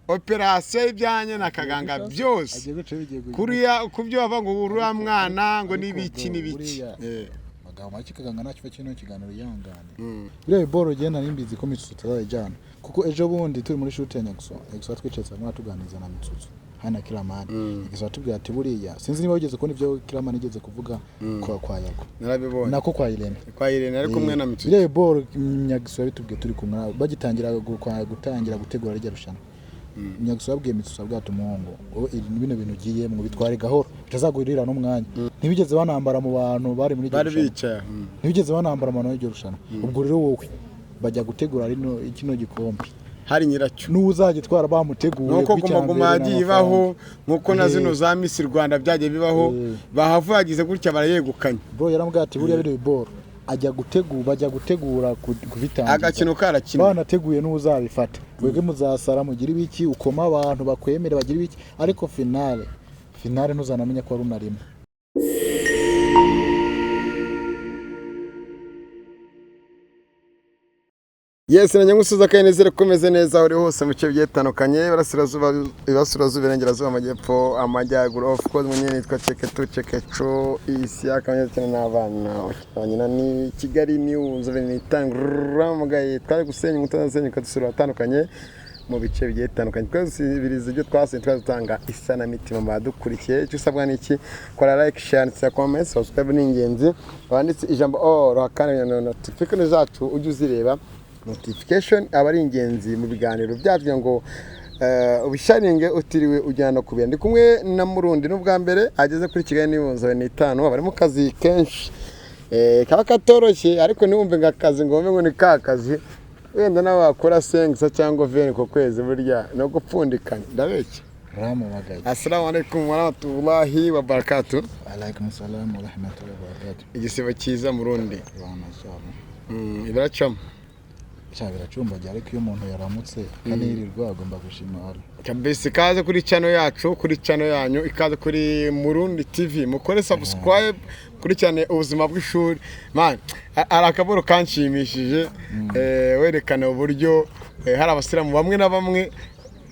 Operasiyo y'ibyanjye na Kaganga byose Agiye guca bigiye guca. Kuriya kubyo bava ngo uriya mwana ngo n'ibiki Ariko n'ibiki. buriya magambo make, Kaganga ntacyo kino kiganiro, yihangane. Buriya biboro ugenda nimbizi ko Mitsutsu tutazayijyana, kuko ejo bundi turi muri shoot ya Nyaguso, Nyaguso twicaye saa moya tuganiriza na Mitsutsu hano na Kiramani. Nyaguso atubwira ati buriya sinzi niba wigeze kubona ibyo Kiramani yigeze kuvuga kwa Yago. Narabibonye. Nako kwa Irene. Kwa Irene ari kumwe na Mitsutsu. Biriya biboro Nyaguso yabitubwiye turi kumwe bagitangira gutangira gutegura rijya rushanwa. Nyaguso yabwiye Mitsutsu, abwira ati umuhungu wowe bino bintu ugiyemo bitware gahoro bitazagurira n'umwanya. Ntibigeze banambara mu bantu bari muri iryo Bari rushanwa. bicaye. Ntibigeze banambara mu bantu b'iryo rushanwa. Ubwo rero wowe bajya gutegura rino kino gikombe hari nyiracyo n'uzagitwara bamuteguye. Nuko kuko icya Guma Guma mbere ni yagiye ibaho, amafaranga. nkuko na zino za Miss Rwanda byagiye bibaho, bahava yagize gutya barayegukanye. Bro yaramubwiye ati buriya bino biboro ajya gutegura, bajya gutegura kubitangiza. Agakino karakinwe. Banateguye n'uzabifata. Mwebwe muzasara mugire ibiki, ukoma abantu bakwemere bagire ibiki, ariko finale ntuzanamenya ko wari unarimo. Yes, na nyamusuza kandi nizere ko umeze neza aho uri hose mu bice bigiye bitandukanye, iburasirazuba, iburasirazuba, iburengerazuba, amajyepfo, amajyaruguru. Of course munye nitwa Ceketu Cekeco isi yakamye cyane n'abana nyina ni Kigali News nitanguramugaye twari gusenya umutazasenya ukadusura atandukanye mu bice bigiye bitandukanye, twasubiriza ibyo twasenye, twazitanga isanamitima mu badukurikiye. Icyo usabwa ni iki? Kora like, share ndetse na comment, subscribe ni ingenzi. Wanditse ijambo all kandi na notification zacu ujye uzireba. Notification aba ari ingenzi mu biganiro byacu kugira ngo ubisharinge utiriwe ujyana ku bindi. Ndi kumwe na Murundi, n'ubwa mbere ageze kuri Kigali n'ibihumbi n'itanu, aba ari mu kazi kenshi kaba katoroshye, ariko ntiwumve ngo akazi ngo wumve ngo ni ka kazi wenda nawe wakora sengisa cyangwa veni ku kwezi, burya no gupfundikanya ndabeshya. Ramubagaye. Assalamu alaikum warahmatullahi wabarakatuh. Alaikum salam wa rahmatullahi wa barakatuh. Igisibo cyiza Murundi. Bana cyane. Ibiracamo. Cya biracumbagira, ariko iyo umuntu yaramutse akanirirwa agomba gushima Allah. Kabisa, ikaze kuri channel yacu, kuri channel yanyu, ikaze kuri Murundi TV. Mukore subscribe, kurikirane ubuzima bw'ishuri. Man, hari akaboro kanshimishije, werekana uburyo hari abasilamu bamwe na bamwe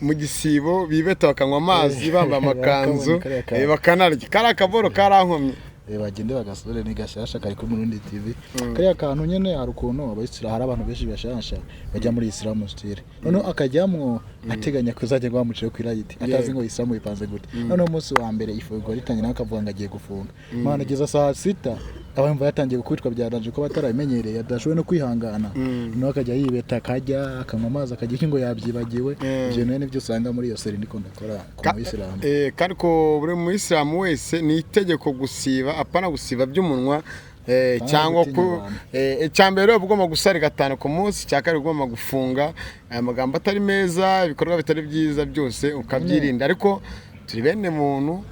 mu gisibo bibeta bakanywa amazi bambaye amakanzu, Bakabonye kariya kantu. bakanarya. Kari akaboro karankomye. Bagende bagasore ni gashasha kari kuri Murundi TV. Kariya kantu nyene hari ukuntu abayisilamu, hari abantu benshi bashasha bajya muri Islam style, noneho akajyamwo ateganya kuzajya guhamucira ku irayiti atazi ngo Islam ipanze gute. Noneho umunsi wa mbere ifunguro ritangira nawe akavuga ngo agiye gufunga. Mana, ageza saa sita aba yumva yatangiye gukubitwa byaranje ko batarabimenyereye, adashoboye no kwihangana. Noneho akajya yibeta, akajya akanywa amazi, akajya iki ngo yabyibagiwe. Ibyo nayo nibyo usanga muri iyo seri ndiko ndakora ku muyisilamu. Kandi ko buri muyisilamu wese ni itegeko gusiba, apana gusiba by'umunwa, Apana cyangwa gutinya ku abantu. Icya mbere uba ugomba gusara gatanu ku munsi, icya kabiri ugomba gufunga aya magambo atari meza, ibikorwa bitari byiza byose ukabyirinda. Ariko turi bene muntu,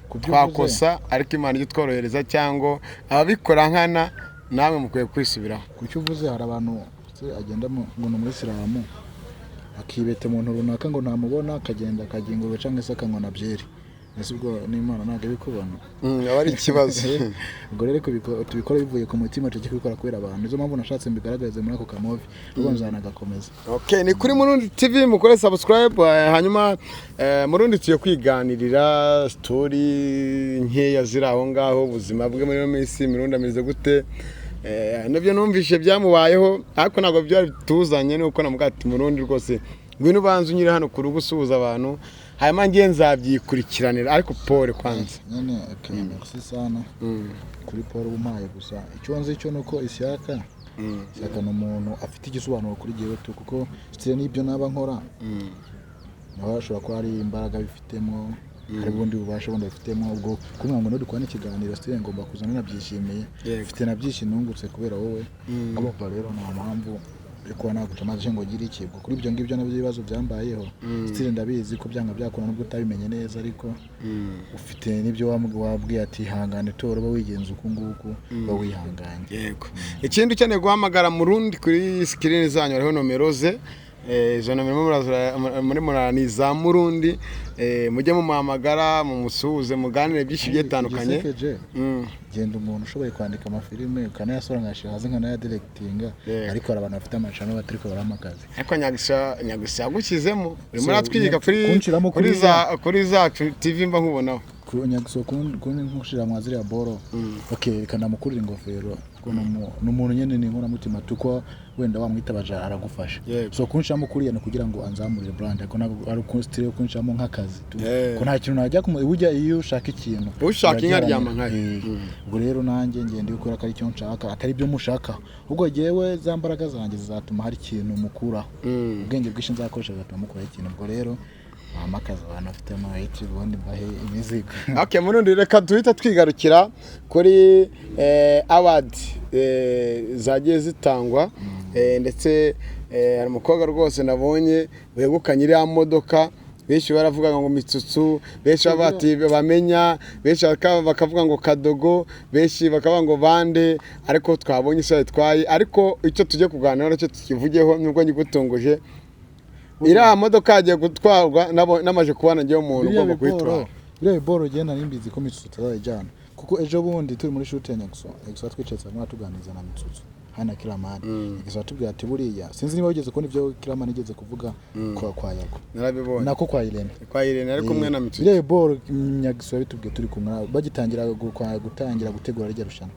Ku byo uvuze. twakosa, ariko Imana ijya itworohereza, cyangwa ababikora nkana namwe mukwiye kwisubiraho. Ku cyo uvuze, hari abantu se agenda ngo ni umuyisilamu, akibeta umuntu runaka ngo ntamubona, akagenda akajya ingurube cyangwa se akanywa na byeri. Ese ubwo n'Imana ntabwo ibikubona? Aba ari ikibazo. Ubwo rero tubikora bivuye ku mutima, tujye kubikora kubera abantu. Nizo mpamvu nashatse mbigaragarize muri ako kamovi, ubwo nzanagakomeza. Okay, ni kuri Murundi TV, mukore subscribe, hanyuma Murundi tuye kwiganirira story nkeya ziri aho ngaho, ubuzima bwe muri ino minsi. Murundi ameze gute? Nabyo numvishe byamubayeho, ariko ntabwo byari tuzanye nuko namubwira ati Murundi rwose ngwino ubanze unyure hano ku rugo usuhuza abantu, hanyuma ngiye nzabyikurikiranira, ariko pole kwanza. Nyine okay, merci sana kuri Paul umpaye. Gusa icyo nzi cyo nuko Ishyaka ni umuntu afite igisobanuro kuri jyewe tu, kuko sitire n'ibyo naba nkora nawe ashobora kuba hari imbaraga bifitemo, hari ubundi bubasha bundi bifitemo. Ubwo kumwe ngo nudukora ikiganiro sitire ngomba kuza nanabyishimiye. Mfite na byinshi nungutse kubera wowe. Urumva rero nta mpamvu yo kuba naguca amazi ngo ngire iki. Ubwo kuri ibyo ngibyo nabyo ibibazo byambayeho sitire ndabizi ko byanga byakora, nubwo utabimenye neza, ariko ufite n'ibyo wabwiye ati hangane tora, uba wigenza uku nguku, uba wihanganye. Yego, ikindi ukeneye guhamagara Murundi, kuri sikirini zanyu hariho nomero ze. Izo nomero muri murara ni za Murundi. Mujye mumuhamagara, mumusuhuze, muganire byinshi bigiye bitandukanye. Igisekeje, genda umuntu ushoboye kwandika amafilime ukanayasohora, nkayashyira hanze, nkanayadiregitinga, ariko hari abantu bafite amacano batari ko barampa akazi. Ariko Nyagusa, Nyagusa yagushyizemo, urimo So, uratwika kuri kunshiramo kuri kuriya. za kuri zacu TV mba nkubonaho. Nyagusa kunshira mwa ziriya boro, okay, reka namukurira ingofero kuko ni umuntu nyene, ni inkoramutima, tuko wenda wamwitabaje aragufasha. So kunshiramo kuriya ni kugira ngo anzamurire brand, ariko ntabwo ari style yo kunshiramo nk'akazi tu. Ko nta kintu najya burya iyo ushaka ikintu Ushaka inka uragiharanira. aryama nkayo. Ubwo rero nanjye ngenda kubera ko ari icyo nshaka, atari ibyo mushaka. Ubwo jyewe za mbaraga zanjye zizatuma hari ikintu mukuraho, ubwenge bwinshi nzakoresha buzatuma mukuraho ikintu. Ubwo rero bahamakaza abantu bafite ama YouTube, ubundi mbahe imizigo. Okay, Murundi, reka duhita twigarukira kuri award zagiye zitangwa, ndetse hari umukobwa rwose nabonye wegukanye iriya modoka. Benshi baravuga ngo Mitsutsu, benshi baba bati bamenya, benshi bakavuga ngo Kadogo, benshi bakavuga ngo bande, ariko twabonye isi yayitwaye. Ariko icyo tujye kuganira nacyo tukivugeho, nubwo nyigutunguje, iriya modoka yagiye gutwarwa namaze kubona njyewe umuntu Biriya ugomba biboro, kuyitwara. biriya biboro ugenda nimbizi ko Mitsutsu tutazayijyana, kuko ejo bundi turi muri shoot ya Nyaguso, Nyaguso twicaye saa tuganiriza na Mitsutsu hano na Kiramani. Nyaguso atubwira ati buriya sinzi niba wigeze kubona ibyo Kiramani yigeze kuvuga kwa Yago. Narabibonye. Nako kwa Irene. Kwa Irene ari kumwe na Mitsutsu. Biriya biboro Nyaguso yabitubwiye turi kumwe bagitangira gutangira gutegura rijya rushanwa.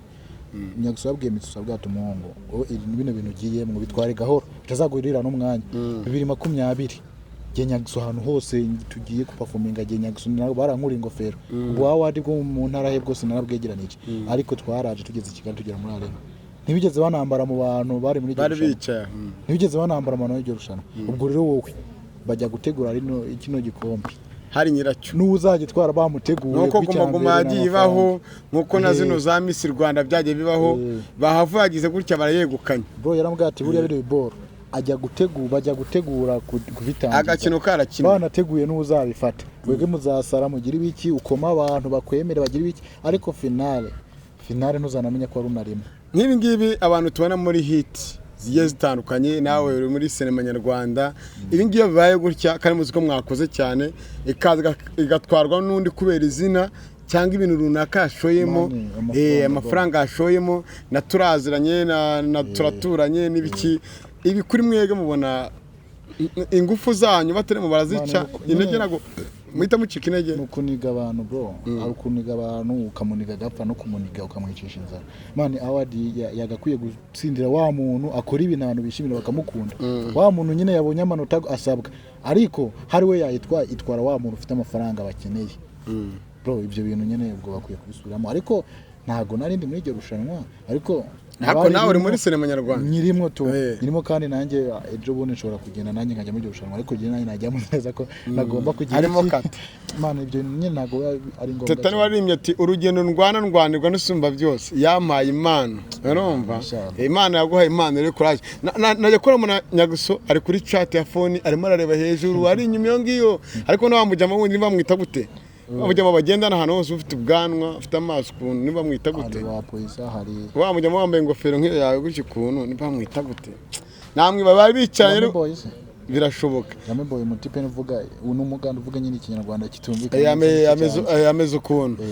Nyaguso yabwiye Mitsutsu, abwira ati umuhungu wowe bino bintu ugiyemo bitware gahoro bitazagurira n'umwanya. 2020 jye Nyaguso ahantu hose tugiye kuperforminga, jye Nyaguso barankura ingofero. Ubwo award bwo mu ntara he bwose narabwegeranije, ariko twaraje tugeze i Kigali, tugera muri arena, ntibigeze banambara mu bantu bari muri iryo Bari rushanwa. bicaye. Ntibigeze banambara mu bantu b'iryo rushanwa. Ubwo rero wowe bajya gutegura rino kino gikombe hari nyiracyo n'uzagitwara bamuteguye. Nuko kuko icya Guma Guma mbere ni yagiye ibaho, amafaranga. nkuko na zino za Miss Rwanda byagiye bibaho, bahava yagize gutya barayegukanye. Bro, yaramubwiye ati buriya biri biboro ajya gutegura, bajya gutegura kubitangiza Agakino karakinwe. Banateguye n'uzabifata. Mwebwe muzasara mugire ibiki, ukoma abantu bakwemere bagire ibiki, ariko finale finale ntuzanamenya ko wari unarimo. Nk'ibi ngibi abantu tubona muri hit zigiye zitandukanye, nawe uri muri sinema nyarwanda, ibi ngibi iyo bibaye gutya kandi muzi ko mwakoze cyane, ikaza igatwarwa n'undi kubera izina cyangwa ibintu runaka yashoyemo, Money, amafaranga, amafaranga yashoyemo, na turaziranye na turaturanye n'ibiki, ibi kuri mwebwe mubona ingufu zanyu batarimo barazica Mani, intege, ntabwo muhita mucika intege? Ni ukuniga abantu, bro. Ari ukuniga abantu, ukamuniga agapfa, no kumuniga ukamwicisha inzara. Man, award yagakwiye gutsindira wa muntu akora ibintu abantu bishimira bakamukunda, wa muntu nyine yabonye amanota asabwa, ariko hari we yayitwa itwara wa muntu ufite amafaranga bakeneye. Bro, ibyo bintu nyine ubwo bakwiye kubisubiramo, ariko ntabwo nari ndi muri iryo rushanwa, ariko Ariko nawe uri abaririmo- muri sinema nyarwanda. Nyirimo tu. Nyirimo, kandi nanjye ejo bundi nshobora kugenda nanjye nkajya muri iryo rushanwa, ariko njye nanjye najyamo neza ko nagomba kugira Harimo iki. kata. Man, ibyo nyine ntabwo biba ari ngombwa Teta cyane. niwe waririmbye ati urugendo ndwana ndwanirwa n'isumba byose yampaye impano, urumva? Inshallah. Imana yaguhaye impano rero, courage. Najya kubona Nyaguso ari kuri chat ya phone, arimo arareba hejuru, ari inyuma iyo ngiyo, ariko na wa mujyama wundi niba bamwita gute, wa mujyama bagendana ahantu hose, ufite ubwanwa, ufite amaso ukuntu, niba bamwita gute? Hari wa polisa, hari Wa mujyama wambaye ingofero nk'iyo yawe gutya ukuntu, niba bamwita gute? Namwe baba bicaye Yami Boy se? Birashoboka. Yami Boy, umutipe uvuga n'umuganda uvuga nyine ikinyarwanda kitumvikana. Ameze ukuntu.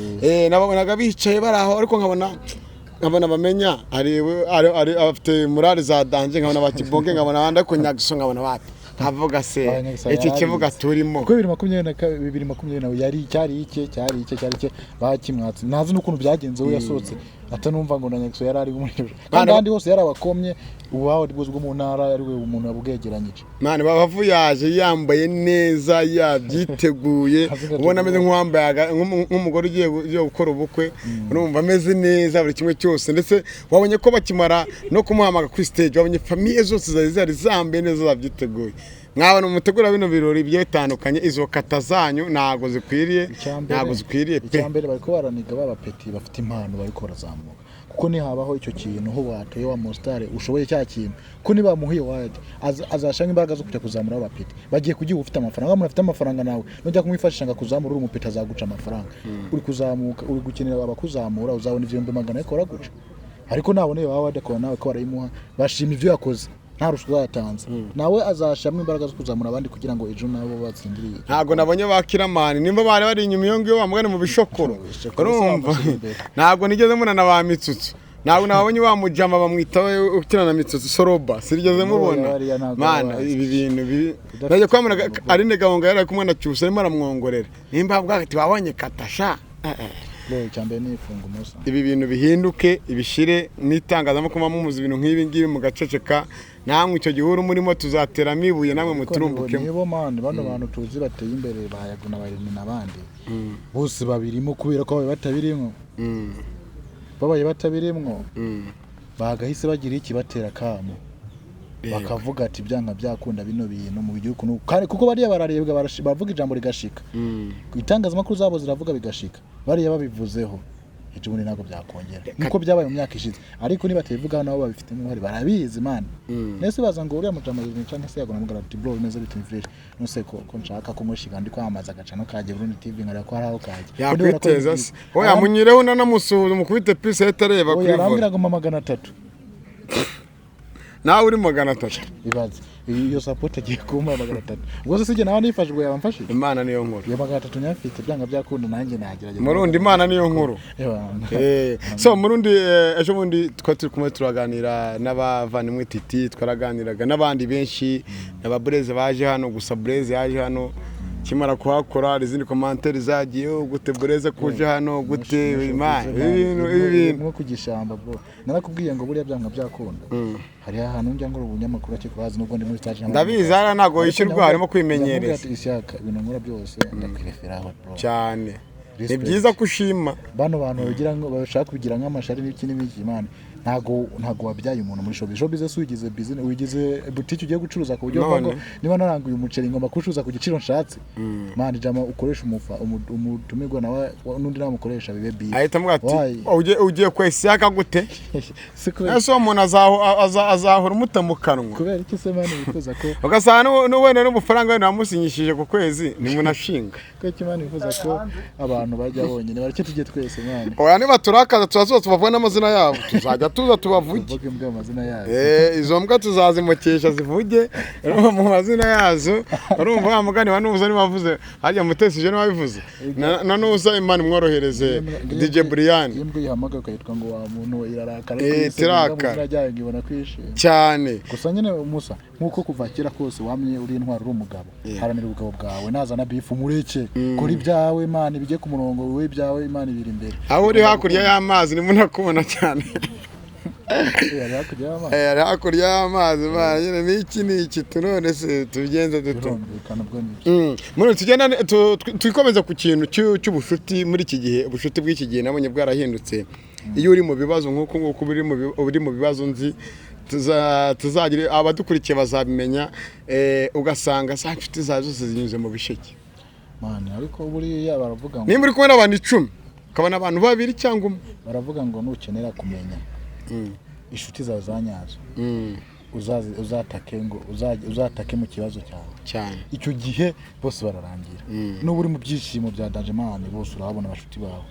Nababonaga bicaye bari aho, ariko nkabona bamenya hari afite morale za danger, nkabona bakibonge, nkabona abandi, ariko Nyagiso nkabona wapi, nkavuga se Ah, Nyagiso iki yarabizi. kibuga turimo. Kuko 2020 na yari cyari icye bakimwatse, ntazi n'ukuntu byagenze, we yasohotse atanumva ngo na Nyagiso yari ari muri iryo rushanwa. Kandi ahandi hose yarabakomye, ubu award bwose bwo mu ntara ari we umuntu yabwegeranyije. Mani, bavuyaje yambaye neza, yabyiteguye, Avuga ati, ubona ameze nk'uwambaye nk'umugore ugiye gukora ubukwe, urumva ameze neza buri kimwe cyose. Ndetse wabonye ko bakimara no kumuhamagara kuri stage, wabonye famille zose zari zari zambaye neza, zabyiteguye. Mwabona mutegura bino birori bigiye bitandukanye, izo kata zanyu ntabwo zikwiriye, ntabwo zikwiriye pe. Icyambere bariko baraniga baba petit bafite impano, bariko barazamuka, kuko nihabaho icyo kintu ho watoye wa mustar ushoboye cya kintu, ko nibamuha iyo award azashaka imbaraga zo kujya kuzamura aba petit bagiye kugiha. Ufite amafaranga, wa muntu afite amafaranga, nawe nujya kumwifashisha ngo akuzamure uri umupetit, azaguca amafaranga. Uri kuzamuka, uri gukenera abakuzamura, uzabona 100,000 ariko baraguca. Ariko nabona iyo award akabona nawe ko barayimuha, bashima ibyo yakoze. Nta ruswa yatanze, nawe azashyiramo imbaraga zo kuzamura abandi kugira ngo ejo nabo batsindire. Ntabwo nabonye ba Kiramani, nimba bari bari inyuma iyo ngiyo bamugane mu bishokoro. Bishokoro. Urumva? Se bafashe imbere. Ntabwo nigeze mbona na ba Mitsutsu, ntabwo nabonye wa mujama bamwita we ukina na Mitsutsu Soroba, sinigeze mubona. Bariya ntabwo Mana, bazi. ibi bintu bibi. Udafite Najya kwamuna ikintu. Aline Gahonga yari ari kumwe na Cyusa, arimo aramwongorera nimba avuga ati wabonye katasha. Bro, icya mbere ni ifunga umusa. Ibi bintu bihinduke, ibishire n'itangazamakuru muzi ibintu nk'ibi ngibi mugaceceka, namwe icyo gihuru murimo tuzateramo ibuye namwe muturumbukemo. Nibo man, bano bantu tuzi bateye imbere, bayaguna bayirimi n'abandi bose babirimo, kubera ko babaye batabirimo, babaye batabirimwo bagahise bagira iki, batera kamo bakavuga ati byanga byakunda bino bintu mu gihugu kandi kuko bariya bararebwa, baravuga ijambo rigashika, itangazamakuru zabo ziravuga bigashika. Bariya babivuzeho ejo bundi ntabwo byakongera nkuko byabaye mu myaka ishize, ariko niba batabivugaho nabo babifitemo uruhare, barabizi man. Nese baza ngo uriya mujama yirinda cyangwa se yagona mugara ati bro, bimeze biti fresh, nose ko nshaka ko nkweshiga ndi kwamamaza agacano kajye Burundi TV, nkareba ko hari aho kajya. Yakwiteza se? Oya, munyireho unanamusuhuza, umukubite pisi ahita areba kuri Oya, volley. Arambwira ngo mpa 300. Nawe uri 300. Ibaze iyo support agiye kumpa 300, ubwo se sijye nawe nifashwe yabamfashije? Imana niyo nkuru. Iyo 300 nyafite, byanga byakunda nanjye nagerageza. Murundi, Imana niyo nkuru. Ewana. So Murundi, ejo bundi twari turi kumwe turaganira n'abavandimwe Titi, twaraganiraga n'abandi benshi n'aba Bureze baje hano. Gusa Bureze yaje hano kimara kuhakora, hari izindi commentaires zagiyeho gute, Bureze kuje hano gute? Imana, ibi bintu Nko ku gishamba bro, narakubwiye ngo buriya byanga byakunda hari ahantu njya ngora ubunyamakuru akikubazi nubwo ndi muri stage. Ndabizi, hariya ntabwo wishyurwa, harimo kwimenyereza. Ishyaka ibintu nkora byose ndakwireferaho bro. Cyane, ni Respect. byiza ko ushima. Bano bantu babigira ngo bashaka kubigira nk'amashari n'iki n'ibiki man, ntago wabyaye umuntu muri showbiz. Showbiz se uyigize business, uyigize boutique ugiye gucuruza ku buryo None. uvuga ngo niba naranguye umuceri ngomba kuwucuruza ku giciro nshatse? Man, jama ukoresha umufa umutumirwa nawe n'undi namukoresha bibe bibi. Ahita amuga ati Why? Ugiye kwesiyaka gute?" Si kubera Ese uwo muntu azahora umuta mu kanwa? Kubera iki se man wifuza ko Ugasanga wenda n'ubufaranga wenda wamusinyishije ku kwezi ntimunashinga. Ko iki man wifuza ko abantu bajya bonyine? Bareke tujye twese man. Oya, niba turakaza tuzaza tubavuge n'amazina yabo, tuzajya tuza tubavuge. Tuvuge imbwa mu mazina yazo. Izo mbwa tuzazimukesha zivuge, urumva, mu mazina yazo. Urumva wa mugani wa nuza niwavuze harya Mutesi je niwabivuze na nuza, Imana imworohereze, DJ Brian. Iyo imbwa ihamagaye ukayitwa ngo wa muntu we, irarakara. Tirakara. Izina ryayo ngo ibona kwishima. Cyane. Gusa nyine musa nk'uko kuva kera kose wamye uri intwari, uri umugabo, haranira ubugabo bwawe. Nazana beef mureke, kora ibyawe Imana ibijye ku murongo, wowe ibyawe Imana ibiri imbere. Aho uri hakurya y'amazi ntimunakubona cyane. Ari hakurya y'amazi. Ari hakurya y'amazi Imana nyine niki niki tunone se tubigenze dute? Birumvikana, ubwo nibyo. Muri tugenda twikomeza ku kintu cy'ubucuti muri iki gihe. Ubucuti bw'iki gihe nabonye bwarahindutse. Iyo uri mu bibazo nk'uku nguku, uri mu bibazo nzi tuzagira abadukurikiye bazabimenya, ugasanga za nshuti zawe zose zinyuze mu bisheke. Man, ariko buriya baravuga ngo Nimba uri kumwe n'abantu 10, ukabona abantu babiri cyangwa umwe. Baravuga ngo nukenera kumenya inshuti zawe za nyazo, uzatake ngo uzatake mu kibazo cyawe. Cyane. Icyo gihe bose bararangira. Nuba uri mu byishimo bya danger man, bose urahabona abashuti bawe.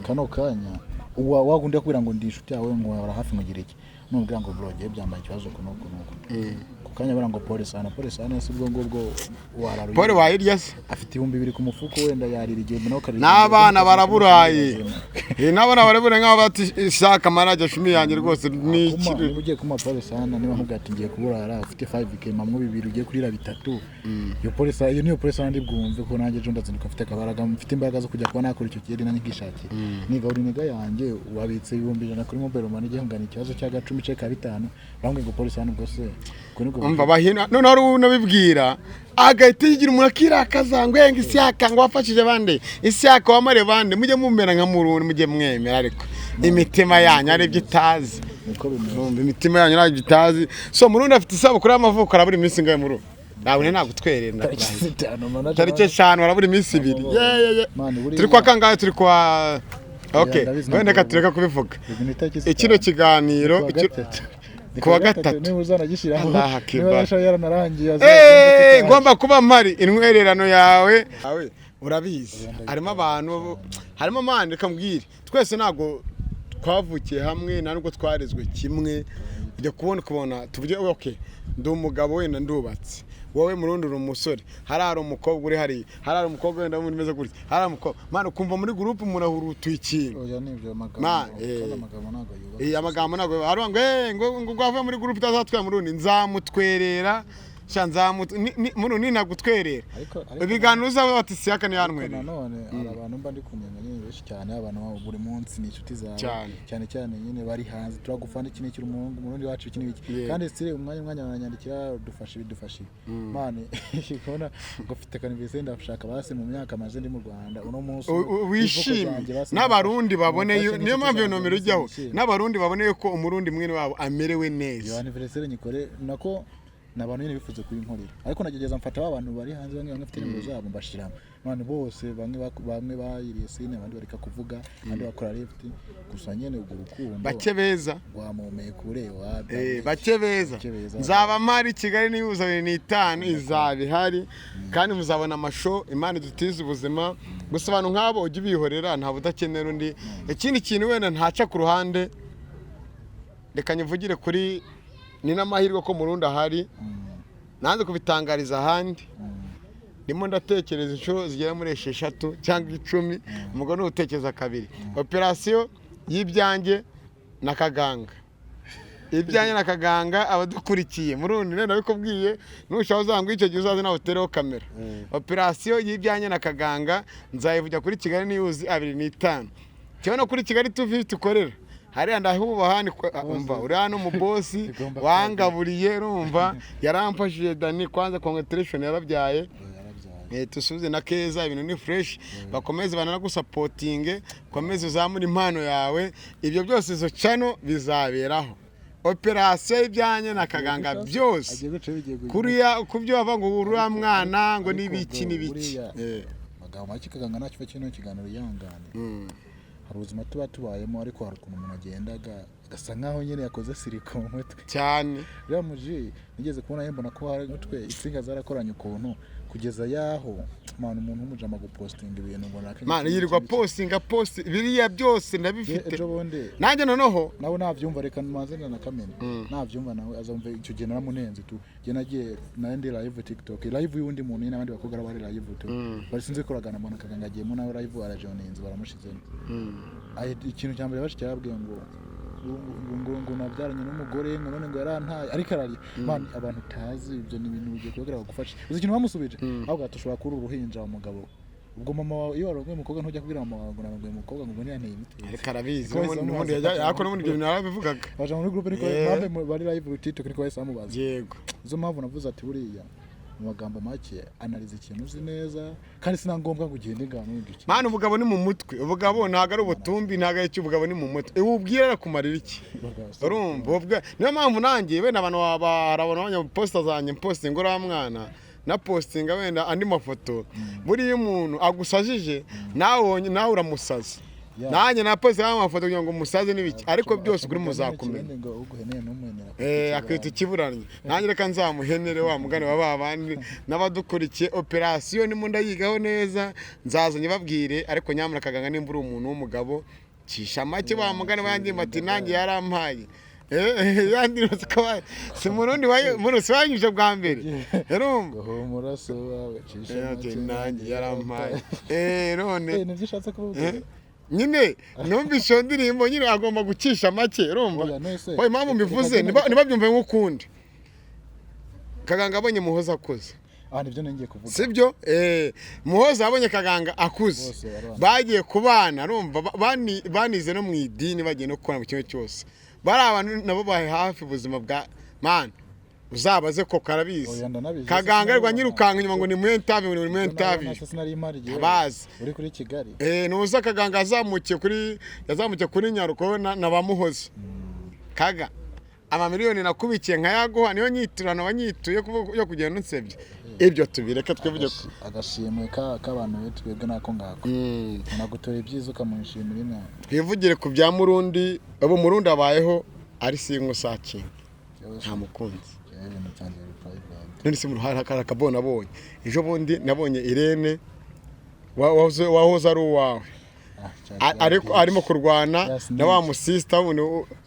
Kano kanya wagunda kubwira ngo ndi inshuti yawe, ngo wahora hafi, ngo iki, nubwira ngo bro, ngiye byambaye ikibazo ku nuku nuku, ku kanya bara ngo pole sana, pole sana. Si ubwo ngubwo wararuye? Paul wayirya se? Afite 2000 ku mufuko, wenda yarira 1000 nawe ukarira N'abana 1000. baraburaye. N'abana baraburaye nk'aho bati shaka amarajya shumi yanjye rwose ni Kuma, iki? Niba ugiye kuma pole sana, niba nkubwira ati ngiye kuburara ufite 5K mamwe bibiri ugiye kurira bitatu, iyo pole sana, iyo niyo pole sana ndi bwumve ko nanjye ejo ndazinduka mfite akabaraga, mfite imbaraga zo kujya kuba nakora icyo kintu nanjye nkishakira. Niga uri niga yanjye wabitse 100,000 kuri mobile money, igiye ngana ikibazo cy'agacumi cye ka bitanu, bambwiye ngo pole sana, ubwo se ubwo nibwo? Umva bahina none hari unabibwira agahita yigira umuntu akirakaza ngo yenga Isyaka, ngo wafashije bande, Isyaka wamare bande. Mujye mumera nka Murundi, mujye mwemera, ariko imitima yanyu ari ibyo itazi. Niko bimeze. Numva imitima yanyu ntabwo itazi. So Murundi afite isabukuru y'amavuko, arabura iminsi ingahe Murundi? Ntabwo nagutwerera. Tariki 5 manager. Tariki 5, arabura iminsi 2. Ye ye ye. Man, buriya- Turi kwa kangahe? Turi kwa, okay. Ndabizi. Wenda Ntabwo- reka tureka kubivuga. Ubu ni tariki Ikino 5. kiganiro Kuwa gatatu. Ni Kuwa gatatu. Niba uzanagishyiraho Allah akbar. niba yaranarangiye. Ngomba kuba mpari intwererano yawe. Urabizi harimo abantu, harimo amana, reka mbwire, twese ntabwo twavukiye hamwe, nta nubwo twarezwe kimwe. Ujya kubona ukabona, tuvuge, okay, ndi umugabo, wenda ndubatse, wowe Murundi uri umusore, hari umukobwa uri hariya, hari umukobwa wenda wundi umeze gutya, hari umukobwa, man, ukumva muri groupe umuntu ahurutuye ikintu. Oya, ni ibyo amagambo. Man. Kandi amagambo ntabwo yubaka. Amagambo ntabwo hari ngo ngo avuye muri groupe utazatwara Murundi, nzamutwerera sha, Murundi nagutwerera. Ariko Ibiganiro uzaba bati Siyaka ariko ntiyantwerera. Nanone hari abantu mba ndi kunenga nyine benshi cyane, abantu buri munsi ni inshuti zawe. Cyane. Cyane cyane nyine bari hanze, turagufana, iki n'iki, umuhungu Umurundi wacu, iki n'iki. Kandi sire umwanya baranyandikira, dufashe ibi, dufashe ibi. Man, kubona ngo mfite anniversaire, ndashaka basi mu myaka maze ndi mu Rwanda uno munsi ivuko Wishime ryanjye basi n'Abarundi babone mumfashe niyo n'inshuti mpamvu iyo zanjye nomero ijyaho, nishime. n'Abarundi babone ko Umurundi mwene wabo amerewe Iyo neza. anniversaire nyikore nako ni abantu nyine bifuza kuyinkorera, ariko nagerageza mfata ba bantu bari hanze, bamwe bamwe mfite nimero zabo mbashiramo. None bose bamwe bayiriye sine, abandi bareka kuvuga, abandi bakora lift gusa. Nyine urwo rukundo Bake beza. rwamumeye kure wa Bake beza. Bake beza. Nzaba mpari i Kigali nibuza 25, izaba ihari kandi muzabona amasho. Imana idutize ubuzima. Gusa abantu nk'abo ujye ubihorera, ntabwo udakenera undi. Ikindi kintu wenda ntaca ku ruhande, reka nyivugire kuri, ni n'amahirwe ko Murundi ahari, nanze kubitangariza ahandi. Ndimo ndatekereza inshuro zigera muri 6 cyangwa 10, umugabo ni utekereza kabiri. Operasiyo y'ibyanjye na Kaganga, ibyanjye na Kaganga, abadukurikiye, Murundi nenda nabikubwiye, nushaka uzambwira icyo gihe uzaze nawe utereho kamera. Operasiyo y'ibyanjye na Kaganga nzayivugira kuri Kigali News 25, cyangwa no kuri Kigali 250 ukorera hariya. Ndahubaha, umva, uriya ni umubosi. Bigomba. Wangaburiye, urumva, yaramfashije. Dani, kwanza congratulation, yarabyaye. Yarabyaye. Tusubize na Keza, ibintu ni fresh, bakomeze bananagusapotinge, komeze uzamure impano yawe. Ibyo byose, izo channel bizaberaho operasiyo y'ibyanjye na Kaganga byose. Agiye guca bigiye guhita. Kuriya ku byo bava ngo uriya mwana ngo Ariko n'ibiki bro, n'ibiki. Buriya magambo make, Kaganga ntakiva kino kiganiro, yihangane. Hari ubuzima tuba tubayemo, ariko hari ukuntu umuntu agenda agasa nkaho nyine yakoze siriko mu mutwe. Cyane. Uriya muji nigeze kubona, mbona ko hari umutwe insinga zarakoranye ukuntu kugeza yaho, man, umuntu w'umujama gupostinga ibintu ngo nake. Man, yirirwa postinga post, biriya byose ndabifite. Ejo bundi Nanjye noneho nawe nabyumva, reka manze na kamena nabyumva, nawe azumva. Icyo gihe naramunenze tu. Njye nagiye nawe ndi live TikTok, live y'undi muntu nyine, n'abandi bakobwa bari live tu, bari sinzi koragana, mbona Kaganga agiyemo nawe live, arajoninze, baramushizemo. Ikintu cya mbere bashiki yarabwiye ngo nabyaranye n'umugore, ngo none ngo yarantaye, ariko ararya. Man, abantu utazi, ibyo ni ibintu bigiye kubabwira bagufashe. Uzi ikintu bamusubije? Ahubwo ati ushobora kuba uri uruhinja wa mugabo. Ubwo mama wawe, iyo warongoye umukobwa, ntujya kubwira mama wawe ngo narongoye umukobwa, ngo ntiyanteye imitezi. Ariko arabizi. Niko bahise N'ubundi bamubaza. ariko n'ubundi ibyo bintu yarabivugaga. Baja muri groupe niko mpamvu bari live kuri TikTok, niko bahise bamubaza. Izo mpamvu navuze ati buriya mu magambo make analiza ikintu uzi neza, kandi si na ngombwa ngo ugende ngano wumva ikintu. Man, ubugabo ni mu mutwe. Ubugabo ntabwo ari ubutumbi, ntabwo ari icyo. Ubugabo ni mu mutwe, ubwira arakumarira iki? Urumva, niyo mpamvu nanjye wenda abantu barabona abanya posta zanjye, postinga uriya mwana na postinga wenda andi mafoto. Buriya umuntu agusajije nawe, nawe uramusaza. Nanjye na postinga amafoto kugira ngo musaze n'ibiki, ariko byose kuri muzakumenya. Ngo uguheneye ntumuhenera. Akita ikiburanyo. Nanjye reka nzamuhenere wa mugani wa ba bandi n'abadukurikiye. Operasiyo ndimo ndayigaho neza, nzaza nyibabwire. Ariko nyamuneka Kaganga, nimba uri umuntu w'umugabo, cisha make wa mugani wanjye, ati nanjye yarampaye. Yandi si Murundi murusi wanyuje bwa mbere, urumva? Humura so wawe, cisha Ati make. Nanjye yarampaye. None Nibyo ushatse kuvuga? Nyine numvise iyo ndirimbo nyine agomba gucisha make, urumva? Oya, nese. Oya, impamvu mbivuze, ntibabyumve nk'ukundi. Kaganga abonye Muhoza akuze. Ah, nibyo ngiye kuvuga. Sibyo? Muhoza abonye Kaganga akuze. Bose barabana. Bagiye kubana, urumva, banize no mu idini, bagiye no gukora mu kimwe cyose, bari abantu nabo bahe hafi ubuzima bwa, man, uzabaze ko karabizi. Oya, ndanabizi. Kaganga ariko nyirukanka inyuma ngo ni mu interview, ngo ni mu interview. Nase sinari impari igihe Abazi. uri kuri Kigali. Nuza Kaganga yazamukiye kuri Nyaruko na bamuhoza. Kaga amamiliyoni nakubikiye nkayaguha, niyo nyiturano wanyituye yo kugenda unsebye. Ibyo tubireke, twivuge Agashimwe k'abantu be twebwe nako ngako, unagutora ibyiza ukamushimira inama. Twivugire ku bya Murundi. Ubu Murundi abayeho ari single sakinga, nta mukunzi. Jewe ibintu byanjye biri private. None se mu ruhare hari akabona nabonye ejo bundi, nabonye Irene wahoze ari uwawe. Ah, cyane. Ariko arimo kurwana Yes, na wa musista wundi.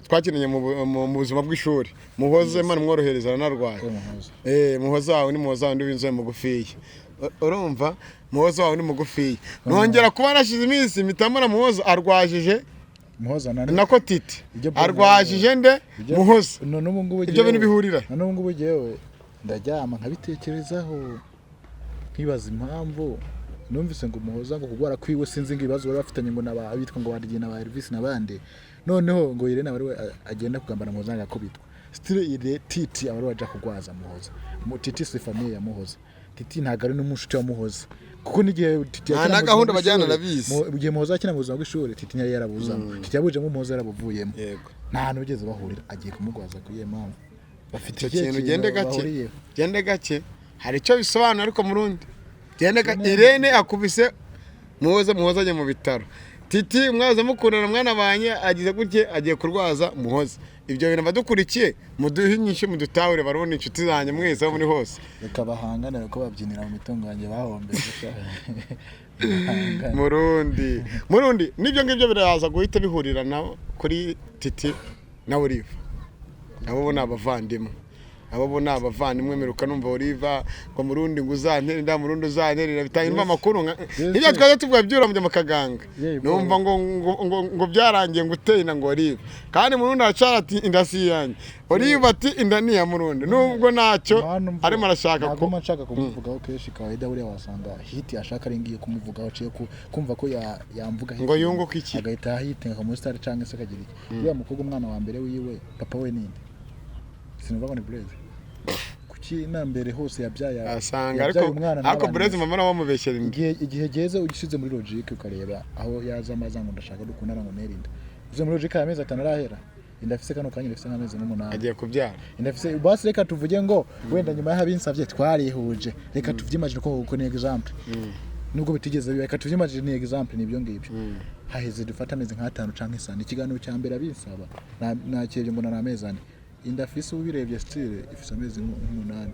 twakinanye mu buzima bw'ishuri. Muhoze, Imana imworohereza, aranarwaye. Muhoza. Muhoza wawe ni Muhoza wundi w'inzobe mugufiya. Urumva Muhoza wawe ni mugufiya, nongera kuba narashize iminsi mpita Muhoza arwajije. Muhoza na Nako Titi Ibyo Paul arwajije nde? Muhoza. None ubu ngubu Ibyo bintu bihurira. None ubu ngubu jyewe ndaryama nkabitekerezaho, nkibaza impamvu numvise ngo Muhoza ngo kugwara kwiwe, sinzi ngo ibibazo bari bafitanye ngo naba abitwa ngo barye na ba Elvis n'abandi, noneho ngo Irene aba ariwe agenda kugambana Muhoza ngo akubitwa. Still ire Titi aba ariwe aja kugwaza Muhoza. Titi si famille ya Muhoza, Titi ntabwo ari n'umushuti wa Muhoza, kuko n'igihe Titi Nta yakina na mu gahunda buzima bajyana, bw'ishuri, arabizi. Igihe Muhoza akina mu buzima bw'ishuri, Titi ntiyari yarabuzamo, Titi yabujemo, Muhoza yarabuvuyemo. Nta hantu bigeze bahurira. Agiye kumugwaza kuri iyo mpamvu bafite Icyo ikihe kintu ugende gake. bahuriyeho? Gende gake, hari icyo bisobanura, ariko murundi gende gake. Irene akubise Muhoza, Muhoza ajya mu bitaro. Titi mwaza mukundana, mwanabanye, agize gutye agiye kurwaza Muhoza. Ibyo bintu abadukurikiye muduhe inyinshi, mudutahure. Barabona inshuti zanjye mwese aho muri hose. Reka bahangane, kuko babyinira mu mitungo yanjye bahombeje. Bahangane. Murundi n'ibyo ngibyo biraza guhita bihurira na kuri Titi na Olive. Abo bo ni abavandimwe, abo bo ni abavandimwe. Mperuka numva Olive ngo murundi ngo uzantere inda, murundi uzantere, bitanga numva amakuru nibyo twaje tuvuga byura mu kaganga. Yeah, Numva ngo byarangiye, ngo uteye inda ngo Olive, kandi murundi aracara ati inda si iyanjye. Olive ati inda ni iya murundi, nubwo ntacyo arimo arashaka ntabwo ko mba nshaka kumuvugaho kenshi. Kawaida buriya wasanga hit ashaka ari ngiye kumuvugaho, aciye kumva ko yamvuga hit, Ngo yunguke iki? Agahita hitinga mu star cyangwa se akagira iki. Uriya mukobwa, umwana wa mbere wiwe, papa we ninde? Sinumva ngo ni Blaise. Kuki na mbere hose yabyaye Asanga yabyaye ariko umwana ariko ntabane? Blaise mama nawe wamubeshyera inda. Igihe geze ugishyize muri logique, ukareba aho yaza amaza ngo ndashaka dukundana ngo ntere inda, uze muri logique, amezi 5 arahera, inda afise kano kanya ifise nk'amezi nk'umunani. Agiye kubyara. Inda afise basi, reka tuvuge ngo wenda nyuma y'aho abinsavye twarihuje, reka tuvyimagine ko ni example, nubwo bitigeze biba, reka tuvyimagine ni example, nibyo ngibyo. Haheze dufata amezi nk'atanu canke sane, ikiganiro cya mbere abinsaba nakirebye mbona ni amezi 4. Inda afise ubirebye still ifise amezi nk'umunani.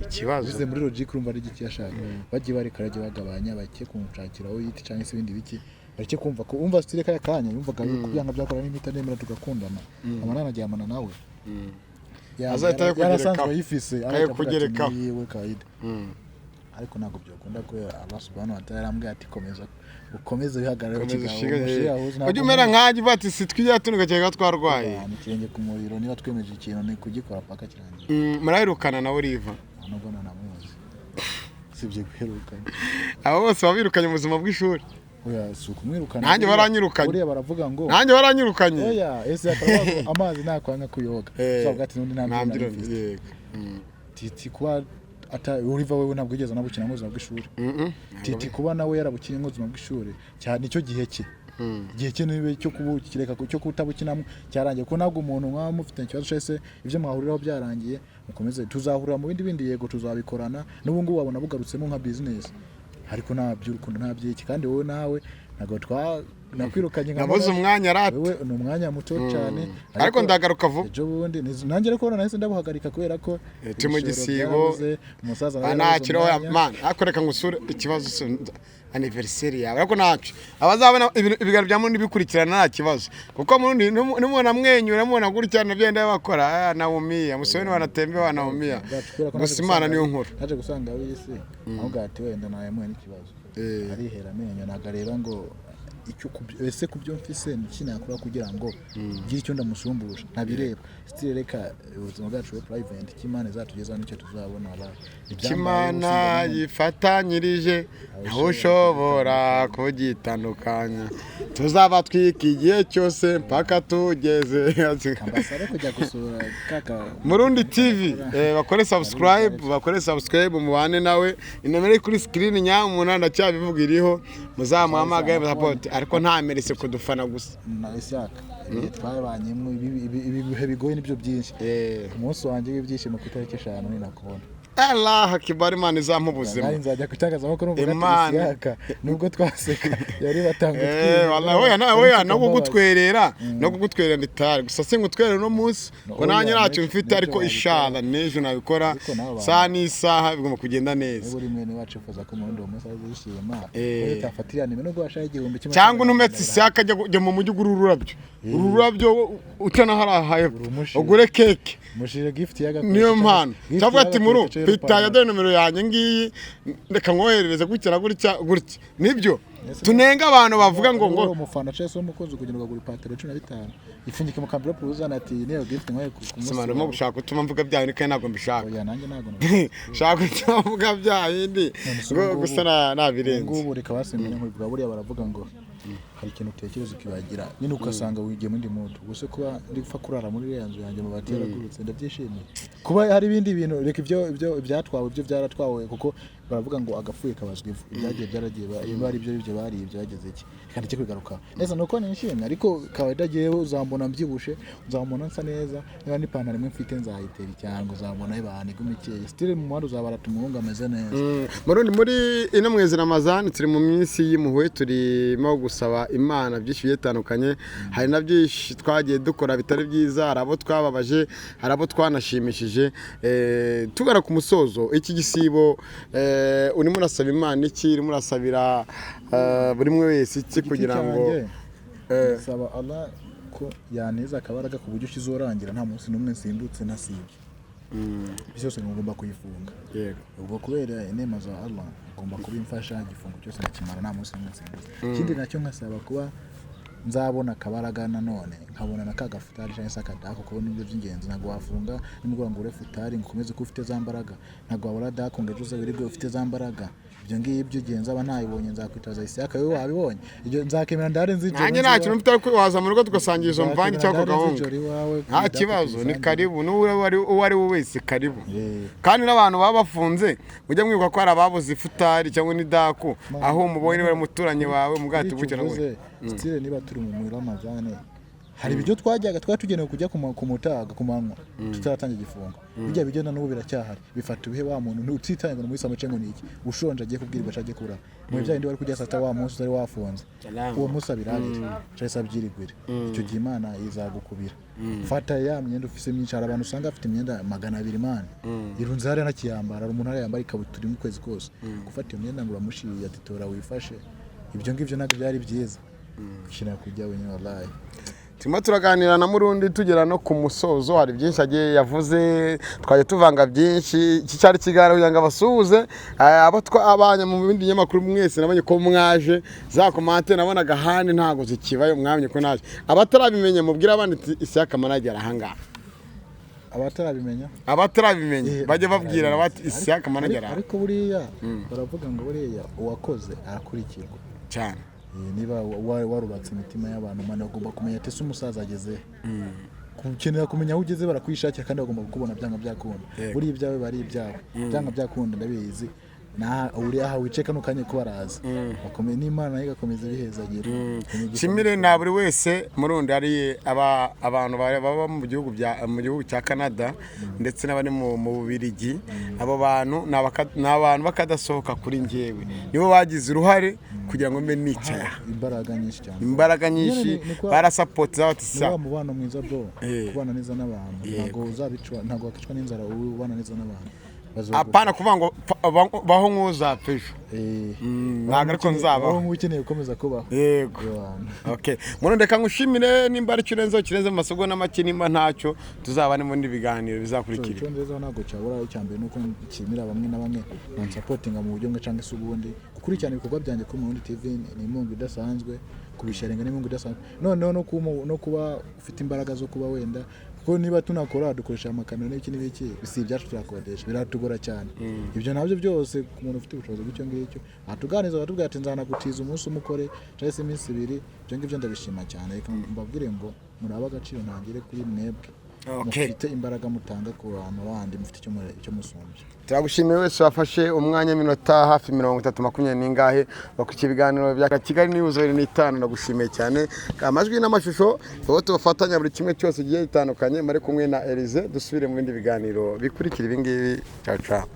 Ikibazo Bize muri logique, urumva ari igiki yashaka? Bagiye bareka, bajye bagabanya, bake kumushakira aho yiti cyangwa se ibindi biki, bareke kumva ko umva style kaya kanya yumvaga yuko byanga byakora n'imita nemera tugakundana, amana najyamana nawe. Azahita Yarasanzwe ayikugerekaho. ayifise, arahita avuga ati Ayikugerekaho. ni yiwe kawaida, ariko ntabwo byakunda kubera Allah subhanahu wa ta'ala yarambwiye ati komeza ukomeze wihagarare. Komeza ushinge, ujye umera nkanjye uvuga ati si twijya tunugakeka twarwaye. Ikirenge ku muriro, niba twemeje ikintu ni kugikora paka kirangiye. Muraherukana na Olive? Nubwo nanamuzi, sibye guherukana. Abo bose babirukanye mu buzima bw'ishuri. Oya, si ukumwirukana. Nanjye baranyirukanye. Buriya baravuga ngo Nanjye baranyirukanye. Oya, ese akavuga ngo amazi nakwanga kuyoga, uzavuga ati n'undi nta Nta mbyino mbyino nari mfise. yego. Titi kuba ata Oliver wewe ntabwo yigeze anabukina mu buzima bw'ishuri. Titi kuba nawe yarabukinnye mu buzima bw'ishuri cyane, nicyo gihe cye, igihe cye nibe cyo kubukireka cyo kutabukinamo cyarangiye, kuko ntabwo umuntu mwaba mufite ikibazo cyose se ibyo mwahuriraho byarangiye, mukomeze tuzahurira mu bindi bindi, yego tuzabikorana n'ubu ngubu wabona bugarutsemo nka business, ariko nta by'urukundo, nta by'iki. Kandi wowe nawe ntabwo twa nakwirukanye nka Nabuze manager. umwanya rata. Wewe ni umwanya muto cyane. Ariko ndagaruka vuba. Ejo bundi nanjye ariko nahise ndabuhagarika kubera ko Turi mu ibishoro gisibo. byarabuze, umusaza nawe Ah, yarabuze ntakiriho umwanya. Man, ariko reka ngusure ikibazo anniversaire yawe, ariko ntacyo abazabona ibiganiro bya Murundi bikurikirana nta kibazo, kuko Murundi nimubona mwenyura, mubona gutya nabyo yenda bakora, naumia Museveni wanatembe wanaumia. Bwacu, kubera ko Gusa naje Imana niyo nkuru. Naje gusanga w'isi ahubwo ati wenda nayamuhe n'ikibazo. Arihera amenyo, ntabwo areba ngo icyo ese kubyo mfise niki nakora kugira ngo ngire icyo ndamusumbusha, ntabireba. Still reka ubuzima bwacu bube private, icyo Imana izatugezaho nicyo tuzabona. Imana yifatanyirije ntawe ushobora kugitandukanya, tuzaba twika igihe cyose mpaka tugeze. Ambasabe kujya gusura kaka. Murundi TV, bakore subscribe, bakore subscribe, mubane nawe. Inomero iri kuri screen nyamuna, ndacyabivuga, iriho, muzamuhamagaye support, ariko nta merese kudufana gusa. Na Isaka ibihe twabanyemo, ibi bihe bigoye nibyo byinshi. Umunsi wanjye w'ibyishimo ku itariki 5 ninakubona. Allah akbar, Imana izampa ubuzima. Nanjye nzajya ku itangazamakuru mvuga ati Imana. Isiyaka nubwo twaseka yari batanga. Wallahi oya na oya no kugutwerera nditari gusa singutwerera uno munsi No, ngo nanjye oya, ntacyo mfite, n'ejo ariko wabikora. Inshallah n'ejo nabikora. Ariko nawe Saha n'isaha bigomba kugenda neza. Niba uri mwene wacu ufuza ko umurundi uwo munsi aza yishima, Eh. utafatira nimero nubwo washaka 1000. Cyangwa untumetse Isiyaka, jya mu mujyi ugura ururabyo, ururabyo ucana hariya hepfo, Urumushire. ugure keke. Mushire gift y'agakoresho. Niyo mpano Gift cyangwa ati muru y'agakoresho pita y'urupapuro. Ya dore nomero yanjye ngiyi, reka nkoherereze gutya na gutya gutya. Nibyo tunenga abantu bavuga ngo Niba ngo uri umufana cyangwa se umukunzi, kugira ngo agure ipantaro 15, ipfunyike mu kamvirope, uzana ati iyi niyo gift nkwaye ku munsi Sima, urimo wawe. gushaka gutuma mvuga bya bindi kandi ntabwo mbishaka. Oya, nanjye ntabwo. Shaka gutuma mvuga bya bindi None se ngo ubu ngubu- gusa nabirenze. Ubu ngubu reka basimenya nkubivuga. Buriya baravuga ngo hari ikintu utekereza ukibagira nyine, ugasanga wigiye muri mood. Ubwo kuba ndi gupfa kurara muri iriya nzu yanjye, amabati yaragurutse, ndabyishimiye. Kuba hari ibindi bintu, reka ibyo ibyatwawe ibyo byaratwawe, kuko baravuga ngo agapfuye kabazwa ivu. Ibyagiye byaragiye, niba ari ibyo ibyo bariye byageze iki, reka ndeke kubigaruka neza. Nuko nishimye, ariko kawaida jyewe uzambona mbyibushye, uzambona nsa neza. Niba n'ipantaro imwe mfite nzayitera icyangwe, uzambona ibana iguma ikeye, still mu muhanda uzabarata umuhungu ameze neza. Murundi, muri ino mwezi Ramazani turi mu minsi y'impuhwe, turimo gusaba Imana byinshi bigiye bitandukanye. Hari na byinshi twagiye dukora bitari byiza, hari abo twababaje, hari abo twanashimishije. Tugana ku musozo iki gisibo, urimo urasaba Imana iki? Urimo urasabira buri umwe wese iki Ku giti kugira ngo cyanjye, nsaba Allah ko yaneza akabaraga ku buryo kizorangira nta munsi n'umwe nsimbutse ntasibye. Isi yose ngomba kuyifunga. Ubwo kubera inema za Allah ngomba kubimfasha, igifungo cyose nkakimara nta munsi n'umwe nsimbutse. Ikindi nacyo nkasaba kuba nzabona akabaraga nanone nkabona na ka gafutari cyangwa se akadako, kuko nibyo by'ingenzi. Ntabwo wafunga nimugoroba ngo ure futari ngo ukomeze kuba ufite za mbaraga, ntabwo wabura dako ngo ejo uzawirirwe ufite za mbaraga. Ibyo ngibyo igihe nzaba ntayibonye nzakwitaza Isiyaka, wowe wabibonye, ibyo nzakemera ndare nzijoro. Nanjye nta kintu mfite, ariko waza mu rugo tugasangira izo mvange cyangwa ako gahunga. Nzijoro iwawe. Nta kibazo, ni karibu, n'uwo ari we wese karibu. Eh. Kandi n'abantu baba bafunze, mujye mwibuka ko hari ababuze ifutari cyangwa n'idaku, aho umubonye niba ari umuturanyi wawe mu bwato Kuri icyo gutya na gutya. uvuze, still niba turi mu Ramadhani, hari ibiryo twajyaga twari tugenewe kujya ku mutaga ku manywa tutaratangira igifungo. Bijya bijya na n'ubu biracyahari. Bifata ubihe wa muntu utitaye ngo ni muri samuce ngo ni iki, ushonje agiye kubwirwa cyangwa agiye kubura mu bya bindi wari kurya saa sita wa munsi utari wafunze, uwo munsi abirarire cyangwa se abyirigwire. Icyo gihe Imana izagukubira. Fata ya myenda ufise myinshi. Hari abantu usanga afite imyenda 200 mani irunze hariya ntakiyambara. Hari umuntu hariya yambara ikabutura imwe ukwezi kose. Gufata iyo myenda ngo uramushiriye ati tora wifashe, ibyo ngibyo ntabwo byari byiza gukina kujya wenyine, wallahi. Turimo turaganira na Murundi tugera no ku musozo. Hari byinshi agiye yavuze, twajya tuvanga byinshi. Iki cyari ikiganiro kugira ngo abasuhuze, abo twabanye mu bindi binyamakuru mwese. Nabonye ko mwaje, za commentaire nabonaga ahandi ntabwo zikibayo, mwamenye ko naje. Abatarabimenya mubwire abandi ati Isiyaka Manager ahangaha. Abatarabimenya. Abatarabimenya bajye babwira bati Isiyaka Manager aha. Ariko buriya baravuga ngo buriya uwakoze arakurikirwa. Cyane. Niba warubatse imitima y'abantu, man, bagomba kumenya ati ese umusaza ageze he? Ukenera kumenya aho ugeze, barakwishakira kandi bagomba kukubona byanga byakunda. Buriya ibyawe bari ibyawe byanga byakunda, ndabizi na uri aha wicaye kano kanya ko baraza bakomeye n'Imana nayo igakomeza ibihezagira. Nshimire na buri wese. Murundi, hari abantu baba mu gihugu cya Canada ndetse n'abari mu Bubiligi. Abo bantu ni abantu bakadasohoka kuri njyewe, nibo bagize uruhare kugira ngo mbe nicaye aha. Imbaraga nyinshi cyane. Imbaraga nyinshi. Nyine Barasapota bati ni sa wa mubano mwiza, bro. Kubana neza n'abantu, ntabwo uzabicwa, ntabwo wakicwa n'inzara ubana neza n'abantu. Apana kuvuga ngo baho nk'uzapfa ejo. Ntabwo ariko nzabaho. Baho nk'ukeneye gukomeza kubaho. Yego. Yohana. Okay. Murundi, reka ngushimire. Nimba ari ikirenzeho kirenze mu masegonda make, nimba ntacyo tuzabane mu bindi biganiro bizakurikira. Icyo nziza ntabwo cyabura. Icya mbere ni uko nshimira bamwe na bamwe bansapotinga mu buryo bumwe cyangwa se ubundi. Gukurikirana ibikorwa byanjye kuri Murundi TV ni inkunga idasanzwe, kubisharinga ni inkunga idasanzwe. Noneho no kuba ufite imbaraga zo kuba wenda, kuko niba tunakora dukoresha amakamera n'ibiki n'ibiki, si ibyacu, turakodesha, biratugora cyane. Ibyo nabyo byose, ku muntu ufite ubushobozi bw'icyo ngicyo atuganiriza akatubwira ati nzanagutiza umunsi umwe ukore cyangwa se iminsi ibiri, ibyo ngibyo ndabishima cyane. Reka mbabwire ngo muri ab'agaciro ntangire kuri mwebwe. Mufite imbaraga mutanga ku bantu bandi, mufite icyo musumbya. Turagushimiye wese wafashe umwanya w'iminota hafi 30, 20 n'ingahe bakurikiye ibiganiro bya Kigali News 25. Ndagushimiye cyane. Amajwi n'amashusho wowe tubafatanya buri kimwe cyose giye gitandukanye. Muri kumwe na Elize, dusubire mu bindi biganiro bikurikira ibi ngibi. Ciao ciao.